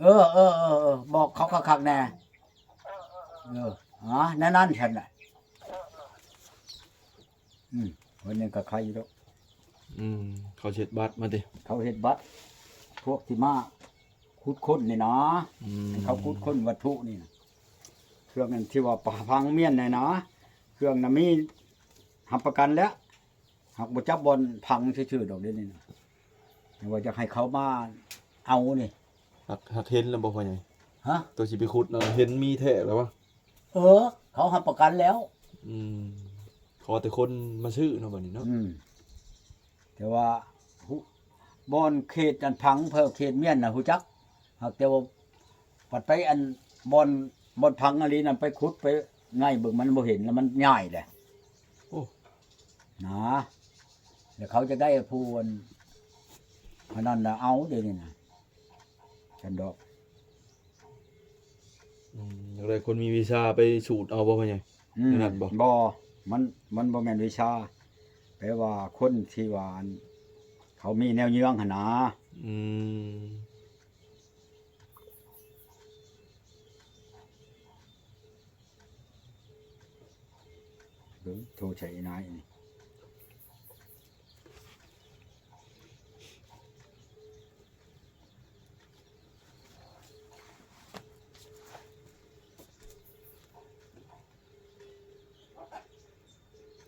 ເອີ ເອີ ເອີ ເອີ ບອກເຂົາຄັກໆແດ່. ເອີ ອາ ແນວນັ້ນຊັ້ນລະ. ອືມ ເພິ່ນຍັງກະໄຄຢູ່ດອກ. ອືມ ເຂົາເຮັດບັດມາຕິ ເຂົາເຮັດບັດ ພວກທີ່ມາຂຸດຄົ້ນນີ້ນະ. ອືມ ເຂົາຂຸດຄົ້ນວັດຖຸນີ້ນະ ເຄື່ອງນັ້ນທີ່ວ່າປະພັງມ້ຽນນີ້ນະ ເຄື່ອງນະມີຮັບປະກັນແລ້ວ. ຫາກບໍ່ຈັບບ່ອນຝັງຊື່ໆດອກດຽວນີ້ນະ ແຕ່ວ່າຢາກໃຫ້ເຂົາມາເອົານີ້. ຫາກ ຫາກເຫັນແລ້ວບໍ່ພໍ່ໃຫຍ່? ຮະ? ໂຕຊິໄປຂຸດນະ ເຫັນມີແທ້ແລ້ວວະ? ເອີ ເຂົາຮັບປະກັນແລ້ວ. ອືມ ຂໍແຕ່ຄົນມາຊື້ເນາະບັດນີ້ເນາະ. ອືມ ແຕ່ວ່າ ຮູ້ ບ່ອນເຂດອັນຝັງ ເຂດມ້ຽນນະຮູ້ຈັກ ຫາກແຕ່ວ່າ ບັດໄປອັນບ່ອນ ບ່ອນຝັງອີ່ຫຼີນັ້ນ ໄປຂຸດໄປໄງ່ເບິ່ງ ມັນບໍ່ເຫັນ ແລ້ວມັນຍ້າຍແຫຼະ. ໂອ້ ນະ ແລ້ວເຂົາຈະໄດ້ຜູ້ອັນ ອັນນັ້ນລະເອົາດຽວນີ້ນະ ຊັ້ນດອກ. ອືມ ຢາກໄດ້ຄົນມີວິຊາໄປສູດເອົາບໍ່ພໍ່ໃຫຍ່? ອືມ ແນວນັ້ນບໍ່? ບໍ່ ມັນ ມັນບໍ່ແມ່ນວິຊາ ແປວ່າຄົນທີ່ວ່າ ອັນ ເຂົາມີແນວເຍືອງຫັ້ນນາ. ອືມ ເບິ່ງ ໂທໃສ່ອີ່ນາຍນີ້.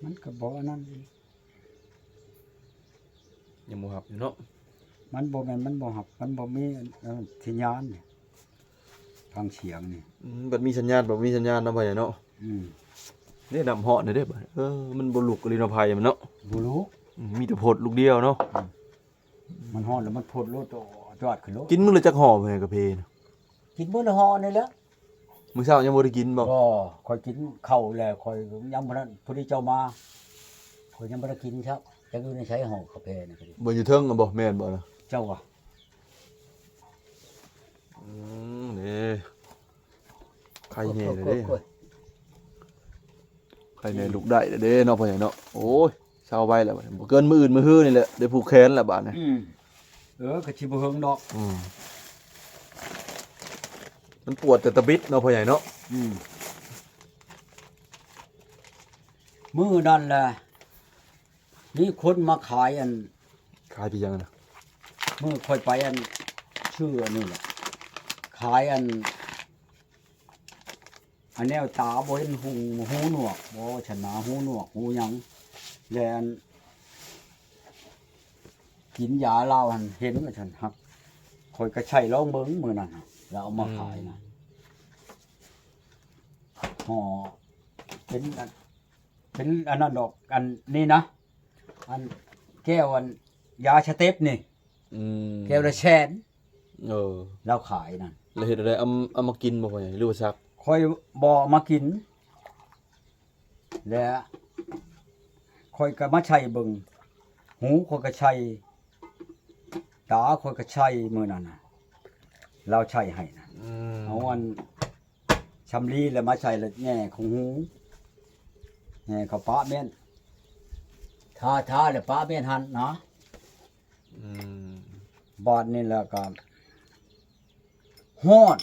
ມັນກະບໍ່ອັນນັ້ນອີກ ຍັງບໍ່ຮັບຢູ່ເນາະ. ມັນບໍ່ແມ່ນມັນບໍ່ຮັບ ມັນບໍ່ມີອັນ ອັນສັນຍານນີ້ ຟັງສຽງນີ້. ອືມ ບັດມີສັນຍານ ບັດມີສັນຍານເນາະ ພໍ່ໃຫຍ່ເນາະ. ອືມ ເດ້ ນ້ຳຮ້ອນເດ້ ເອີ ມັນບໍ່ລຸກອີ່ຫຼີເນາະ ໄຟມັນເນາະ ບໍ່ລຸກ. ອືມ ມີແຕ່ພົດລູກດຽວເນາະ. ອືມ ມັນຮ້ອນແລ້ວມັນພົດໂລດ ຈອດຂຶ້ນໂລດ. ກິນມື້ລະຈັກຫໍ່ແມ່ກາເຟນະ? ກິນມື້ລະຫໍ່ນີ້ແຫຼະ. ມື້ເຊົ້າຍັງບໍ່ໄດ້ກິນບໍ່? ບໍ່ ຂ້ອຍກິນເຂົ້າແລ້ວ ຂ້ອຍຍັງບໍ່ທັນ ພໍດີເຈົ້າມາ ຂ້ອຍຍັງບໍ່ໄດ້ກິນຊ້ຳ. ຈັກຢູ່ໃນໃສຫໍ່ກາເຟນະ? ບໍ່ຢູ່ເທິງນະບໍ່? ແມ່ນບໍ່ນະ? ເຈົ້າວ່າ ອືມ ເດ້ ໄຄແນ່ເດ້. ໂອ້ຍ ໄຄແນ່ ອືມ ລຸກໄດ້ແລ້ວເດ້ເນາະ ພໍ່ໃຫຍ່ເນາະ. ໂອ້ຍ ເຊົາໄວແລ້ວ ບໍ່ເກີນມື້ອື່ນມື້ຮືນີ້ແຫຼະ ໄດ້ຜູກແຂນແລ້ວບາດນີ້. ອືມ ເອີ ກະຊິບໍ່ເຫິງດອກ. ອືມ ມັນປວດແຕ່ຕະບິດເນາະ ພໍ່ໃຫຍ່ເນາະ. ອືມ ມື້ນັ້ນແຫຼະ ມີຄົນມາຂາຍອັນ ຂາຍເປັນຫຍັງນະ? ມື້ຂ້ອຍໄປອັນ ຊື້ອັນນີ້ແຫຼະ ຂາຍອັນ ອັນແນວຕາບໍ່ເຫັນຫູ ຫູໜວກບໍ່ ວ່າຊັ້ນນະ ຫູໜວກຫູຫຍັງ ແລະ ອັນ ກິນຢາລາວຫັ້ນເຫັນວ່າຊັ້ນ. ຫາກຂ້ອຍກະໃຊ້ລອງເບິ່ງມື້ນັ້ນນະ ລາວເອົາມາຂາຍນະ. ອືມ ຫໍ່ເປັນອັນ ເປັນອັນນັ້ນດອກ ອັນນີ້ນະ ອັນແກ້ວອັນຢາສະເຕັບນີ້. ອືມ ແກ້ວລະແສນ. ເອີ ລາວຂາຍນັ້ນ. ແລ້ວເຮັດແນວໃດ? ເອົາ ເອົາມາກິນບໍ່ພໍ່ໃຫຍ່ ຫຼືວ່າສັກ? ຂ້ອຍບໍ່ເອົາມາກິນ ແລະ ຂ້ອຍກະມາໃສ່ເບິ່ງ ຫູຂ້ອຍກະໃສ່ ຕາຂ້ອຍກະໃສ່ ມື້ນັ້ນນະ ລາວໃສ່ໃຫ້ນະ. ອືມ ເອົາອັນ ສຳລີແລ້ວມາໃສ່ ແລະແຍ່ເຂົ້າຫູ ແຍ່ເຂົ້າປາກມ້ຽນ ທາ ທາແລ້ວປາກມ້ຽນຫັ້ນນະ. ອືມ ບາດນີ້ແລ້ວກະຮ້ອນ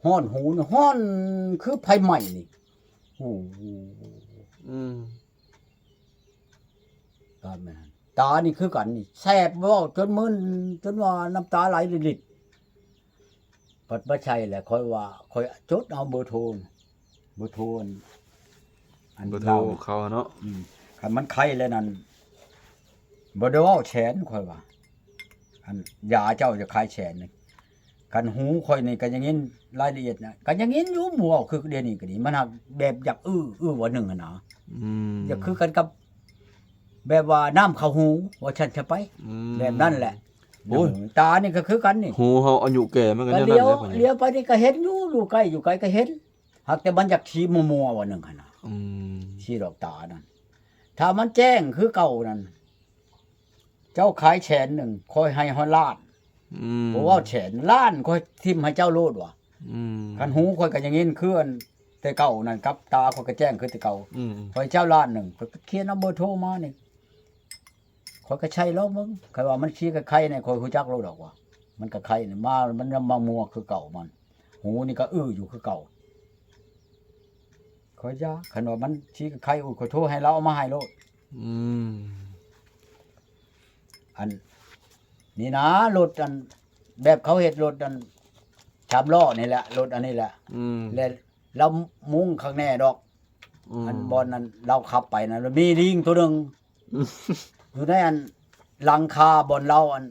ຮ້ອນຫູນີ້ ຮ້ອນຄືໄຟໄໝ້ນີ້. ໂອ້ ອືມ ຕາແມ່ນ ຕານີ້ຄືກັນນີ້ ແສບ ເວົ້າຈົນມຶນ ຈົນວ່ານ້ຳຕາໄຫຼລິດໆ. ບັດມາໃສ່ແລ້ວ ຂ້ອຍວ່າ ຂ້ອຍຈົດເອົາເບີໂທ ເບີໂທ ອັນ ອັນ ເບີໂທເຂົາເນາະ. ອືມ ຄັນມັນໄຄແລ້ວນັ້ນ ບໍ່ໄດ້ເວົ້າແສນ ຂ້ອຍວ່າ ອັນຢາເຈົ້າຈະຂາຍແສນ ຄັນຫູຂ້ອຍນີ້ກະຍັງຍິນລາຍລະອຽດນະ ກະຍັງຍິນຢູ່ ບໍ່ເວົ້າຄືດຽວນີ້ກະດີ ມັນຫາກແບບຢາກອື້ ອື້ວ່າໜຶ່ງຫັ້ນນະ. ອືມ ຢາກຄືກັນກັບແບບວ່ານ້ຳເຂົ້າຫູ ວ່າຊັ້ນຊະໄປ. ອືມ ແບບນັ້ນແຫຼະ. ໂອ້ຍ ຕານີ້ກະຄືກັນນີ້ ຫູເຮົາອາຍຸແກ່ມັນກະແນວນັ້ນແຫຼະ ຫຼຽວໄປນີ້ກະເຫັນຢູ່ ຢູ່ໃກ້ ຢູ່ໄກກະເຫັນ ຫາກແຕ່ມັນຢາກຊີ້ມົວໆວ່າໜຶ່ງຫັ້ນນະ. ອືມ ຊີ້ດອກຕານັ້ນ ຖ້າມັນແຈ້ງຄືເກົ່ານັ້ນ ເຈົ້າຂາຍແສນໜຶ່ງ ຂ້ອຍໃຫ້ຮອດລ້ານ. ອືມ ບໍ່ເວົ້າແສນ ລ້ານຂ້ອຍຖິ້ມໃຫ້ເຈົ້າໂລດວ່າ. ອືມ ຄັນຫູຂ້ອຍກະຍັງຍິນຄືອັນແຕ່ເກົ່ານັ້ນ ກັບຕາຂ້ອຍກະແຈ້ງຄືແຕ່ເກົ່າ. ອືມ ຂ້ອຍເຈົ້າລ້ານໜຶ່ງ ຂ້ອຍກະຂຽນເອົາເບີໂທມານີ້ ຂ້ອຍກະໃຊ້ລອງເບິ່ງ ຄັນວ່າມັນຊີ້ໄຄໆແນ່ ຂ້ອຍຮູ້ຈັກໂລດດອກວ່າ. ມັນກໍໄຄນີ້ ມາ ມັນຍັງມາມົວຄືເກົ່າມັນ ຫູນີ້ກໍອື້ຢູ່ຄືເກົ່າ. ຂ້ອຍຢາກ ຄັນວ່າມັນຊິໄຄ ໂອ້ຍ ຂ້ອຍໂທໃຫ້ລາວເອົາມາໃຫ້ໂລດ. ອືມ ອັນນີ້ນະ ລົດອັນ ແບບເຂົາເຮັດລົດອັນສາມລໍ້ນີ້ແຫຼະ ລົດອັນນີ້ແຫຼະ. ອືມ ແລະ ລາວມຸງຄັກແນ່ດອກ. ອືມ ອັນບ່ອນນັ້ນລາວຂັບໄປນະ ລະມີລີງໂຕໜຶ່ງ ອືມ ຢູ່ໃນອັນຫຼັງຄາບ່ອນລາວ ອັນ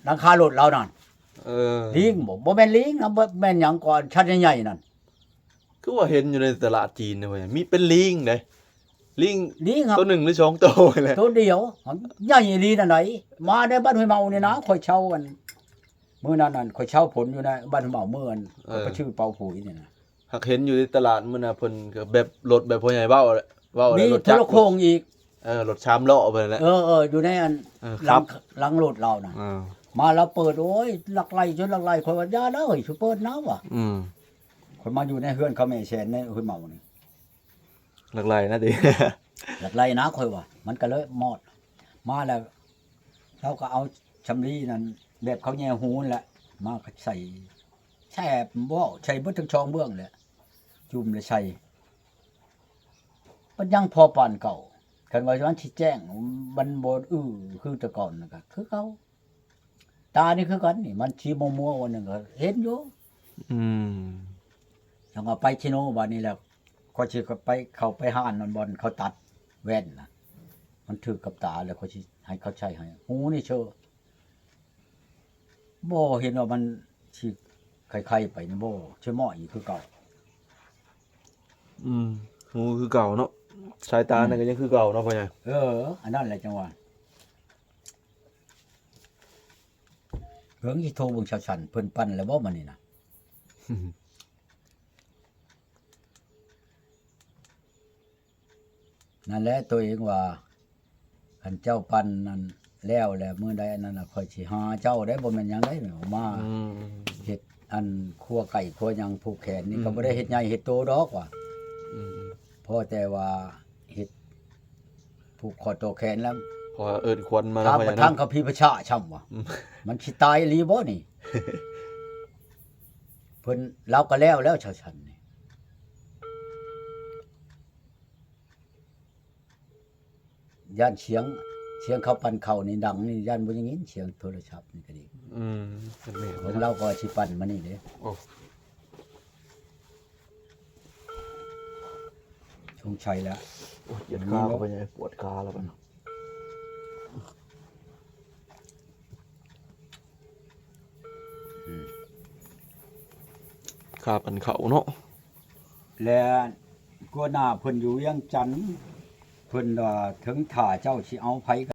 ຫຼັງຄາລົດລາວນັ້ນ. ເອີ ລີງບໍ່ ບໍ່ແມ່ນລີງນະ ບໍ່ແມ່ນຫຍັງກໍອັນ ສັດໃຫຍ່ໆນັ້ນ. ຄືວ່າເຫັນຢູ່ໃນຕະຫຼາດຈີນນະເວີຍ ມີເປັນລີງເດ້ ລີງ ລີງ ໂຕໜຶ່ງຫຼືສອງໂຕແຫຼະ ໂຕດຽວ ໃຫຍ່ອີ່ຫຼີນັ້ນໃດ. ມາໃນບ້ານຫ້ວຍເມົານີ້ນະ ຂ້ອຍເຊົ່າອັນ ມື້ນັ້ນນັ້ນ ຂ້ອຍເຊົ່າຜົນຢູ່ໃນບ້ານຫ້ວຍເມົາ ມື້ອັນ ເອີ ຂ້ອຍໄປຊື້ເປົາປຸ໋ຍນີ້ນະ ຫາກເຫັນຢູ່ໃນຕະຫຼາດມື້ນະ ເພິ່ນກໍແບບລົດແບບພໍ່ໃຫຍ່ເວົ້າ ເວົ້າແລ້ວ ມີໂທລະໂຄ່ງອີກ. ເອີ ລົດສາມລໍ້ໄປແຫຼະ. ເອີໆ ຢູ່ໃນອັນ ເອີ ຫຼັງ ຂັບ ຫຼັງລົດລາວນະ. ເອີ ມາລາວເປີດ ໂອ້ຍ ລັກໄຫຼຈົນລັກໄຫຼ ຂ້ອຍວ່າຢ່າເດີ ຊິເປີດນະວ່າ. ອືມ ຂ້ອຍມາຢູ່ໃນເຮືອນເຂົາແມ່ແສນໃນຫ້ວຍເມົານີ້ ລັກໄຫຼນະຕິ ລັກໄຫຼນະ ຂ້ອຍວ່າ. ມັນກໍເລີຍມອດ ມາແລ້ວ ລາວກໍເອົາສຳລີນັ້ນ ແບບເຂົາແຍ່ຫູນັ້ນແຫຼະ ມາໃສ່ ແຊບບໍ່ ໃສ່ເບິດທັງສອງເບື້ອງແຫຼະ ຈຸ່ມແລ້ວໃສ່ ມັນຍັງພໍປານເກົ່າ. ຄັນວ່າມັນຊິແຈ້ງ ມັນບໍ່ອື້ຄືແຕ່ກ່ອນນະ ກໍຄືເກົ່າ. ຕານີ້ຄືກັນນີ້ ມັນຊິມົວໆ ອັນໜຶ່ງກໍເຫັນຢູ່. ອືມ ຈັ່ງວ່າໄປຊິໂນບາດນີ້ແຫຼະ ຂ້ອຍຊິໄປ ເຂົ້າໄປຮ້ານນັ້ນ ບ່ອນເຂົາຕັດແວ່ນນະ ມັນຖືກກັບຕາແລ້ວ ຂ້ອຍຊິໃຫ້ເຂົາໃສ່ໃຫ້ ຫູນີ້ເຊີ ບໍ່ເຫັນວ່າມັນຊິໄຄໆໄປນີ້ບໍ່ ຊິໝ້ອຍຢູ່ຄືເກົ່າ. ອືມ ຫູຄືເກົ່າເນາະ ສາຍຕານັ້ນ ອືມ ກໍຍັງຄືເກົ່າເນາະ ພໍ່ໃຫຍ່. ເອີ ອັນນັ້ນແຫຼະ ຈັ່ງວ່າ ເບິ່ງ ຊິໂທເບິ່ງຊາວສັນ ເພິ່ນປັ່ນແລ້ວບໍ່ມື້ນີ້ນະ? ນັ້ນແຫຼະ ໂຕເອງວ່າ ຄັນເຈົ້າປັ່ນນັ້ນແລ້ວ ແລ້ວມື້ໃດອັນນັ້ນນະ ຂ້ອຍຊິຫາເຈົ້າໄດ໋ ບໍ່ແມ່ນຫຍັງໄດ໋ ມາ ອືມ ເຮັດອັນຄົວໄກ່ຄົວຫຍັງຜູກແຂນນີ້ ອືມ ກໍບໍ່ໄດ້ເຮັດໃຫຍ່ເຮັດໂຕດອກວ່າ ອືມ ພໍແຕ່ວ່າເຮັດຜູກຂໍ້ຕໍ່ແຂນແລ້ວ ພໍເອີ້ນຄວັນມາ ທາງ ແລ້ວ ປະທັງ ເຂົາພີປະຊາຊ້ຳວ່າ ອືມ ມັນຊິຕາຍອີ່ຫຼີບໍ່ນີ້? ເພິ່ນ ລາວກໍແລ້ວແລ້ວ ຊາວສັນນີ້ ຢ້ານສຽງ ສຽງເຂົາປັ່ນເຂົ້ານີ້ດັງນີ້ ຢ້ານບໍ່ໄດ້ຍິນສຽງໂທລະສັບນີ້ກໍດີ. ອືມ ຂອງລາວກໍຊິປັ່ນມານີ້ເດ້. ໂອ້ ສົງໄສແລ້ວ ໂອ້ຍ ປວດຂາ ປວດຂາແລ້ວບັດນີ້. ອືມ ຄ່າປັນເຂົ້າເນາະ ແລະ ຫົວໜ້າເພິ່ນຢູ່ວຽງຈັນ ເພິ່ນວ່າເຖິງຖ້າເຈົ້າຊິເອົາໃຜ